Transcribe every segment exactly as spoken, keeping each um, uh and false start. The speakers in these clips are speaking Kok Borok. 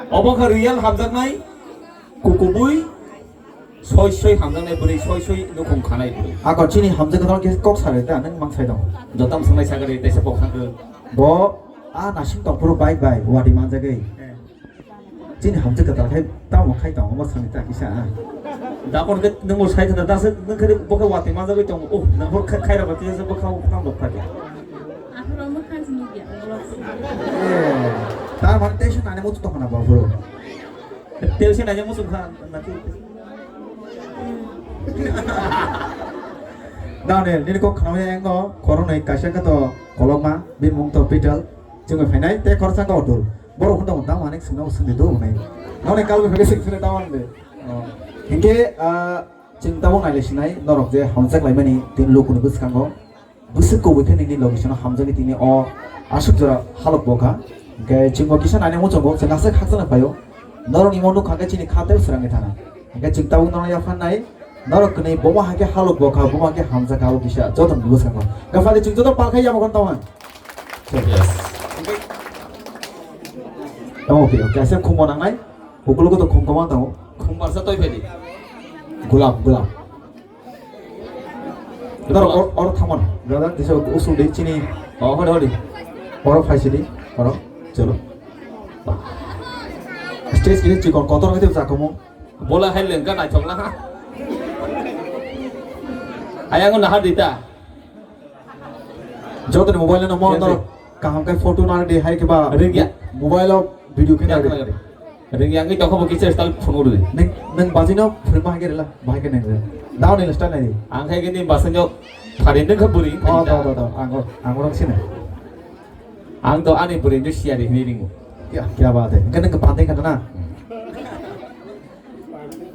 Obo kha real hamjaknai, kukubui, soi soi hamjaknai bwrwi, soi soi nukhung khanai bwrwi. Ako chini hamjak kwtal khe kok salai ta, nwng mang sai tong. Jotam sanglai sagari, teisa kok thangkhe. Bo, a nasing tong phuru bike bai, wadi manjagwi. Eh. Chini hamjak kwtal khai tamo khai tong, omo sani ta kisa, ah. Dakon khe nwng bo sai khata, daswk nwng khe bo khe wati manjagwi tong, oh, nang bo khai, khai rok kisa bo kha, bo kha, bo kha. Aphuru mwkhang se nukya, vlog se. Eh, tar mane tension ani mutu tongna ba bro. Tension ani mutu kha, na ki? Daniel, nini kok khnawi engo, koronai kaisa khe to kolokma, bini mung to Peter, chwngwi phainai, tei khoroksa khe Atul. Borok hwn tong tamo ani swngno swngdi do hwnwi. Noni kalwi phai swng swngni tamo hwnde. Oh. Hinkhe, ah, chwng tabuk nailai sinai, norok je hamjak laimani tin lukuni bwskango. Bwswk kubui khe nini location o hamjakgwi tini o aswk jora halok bo kha. Hinkhe chwngbo kisa naina muchungo, chwng aswk hakchana phaio. Norokni mo nukha khe chini kha tei swrangwi thana. Hinkhe chwng tabuk norok yapharnai, norok kwnwi bomo hai khe halok bo kha, bomo hai khe hamjak kha, o kisa jotono bwskango. Hinkhe phadi chwng joto pal khai yamo khe tamo. Yes. Tamo khe, kaisa khumbo nangnai, ukulugo to khum kwbang tongo. Khum barsa toi phaidi. Gulab, gulab. Doro, or, or thamon. Brother, this is usul di chini. Oh, hodi, hodi. Oro phaisidi, oro. Chalo. Stage kiri chikon kotor kete jakomo. Bola hai lengka naithok na ha. Ayang na ha dita. Jotoni mobile no mo. Yes, doro. Kaham khe photo na di hai khe ba. Ringya. Mobile o video khe na di. Ringya ngi tokho bo kisa style phungo rwi. Neng, neng baji no phungo hai khe rela, bahai khe neng rela. Dao ni style nai. Ang khai khe ni basanjo phari neng kha buri. Oh, dao, dao, dao. Ang, ang rong sini. Ang to ani buri ni siari hini ringo. Ya, kya baat hai. Kene ke baat hai kana?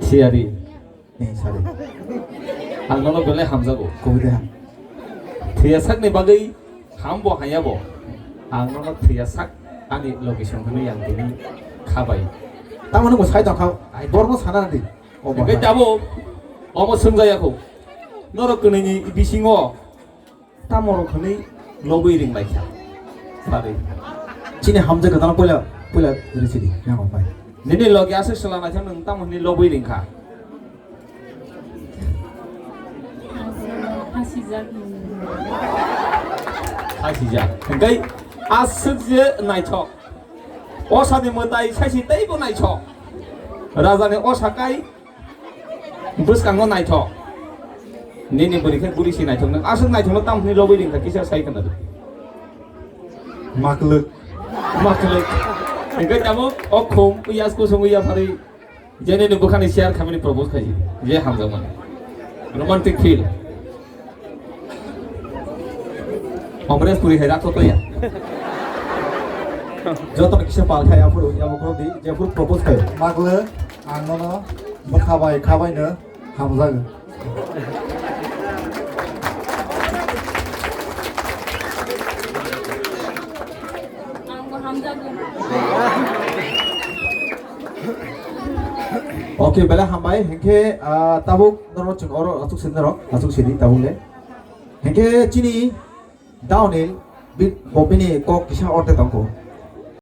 Siari. Eh, sorry. Ang nono belai hamjago. Kubui de ham. Thwiya sakni bagwi hambo hayabo. Ang nono thwiya sak ani location hwnwi ang tini khabai. Tamoni bo sai tongkha. Ai, borno sana di. O hinkhe bahai. Tabuk omo swngjaya kho. Norok kwnwini bisingo Tamo rok hwnwi lobwi ring lai kha. Sari. Chini hamjak kwtal poila, poila risi di, yang bai. Nini logi aswk swla naithok nwng tamo hwnwi lobwi ring kha. Hasijak. Hasijak. Hwnkhe aswk je naithok. Osani mwtai saisi teibo naithok. Rajani osa kai Bwskango naithok. Nini bwrwi khe bwrwi si naithok nang. Aswk naithokno tamo hwnwi lobwi ring kha kisa sai khna rw. Maklwk. Maklwk. Hwnkhe tamo o khum yas kusung ya pharwi je nini bwkhani share khamani propose khai. Je hamjakmani. Romantic feel. Amresh puri hai rakho to ya. Joto kisa pal khai aphuru ya bukhro di je phuru propose khai. Maklwk ang nono bwkha bai khabai no. Hamjago. Angbo hamjago. Okay, belai hambai. Hinkhe, ah, tabuk norok chwng oro achuk sini norok, achuk sini tabuk le. Hinkhe chini Downhill, bi-, bo bini kok kisa orte tongkho.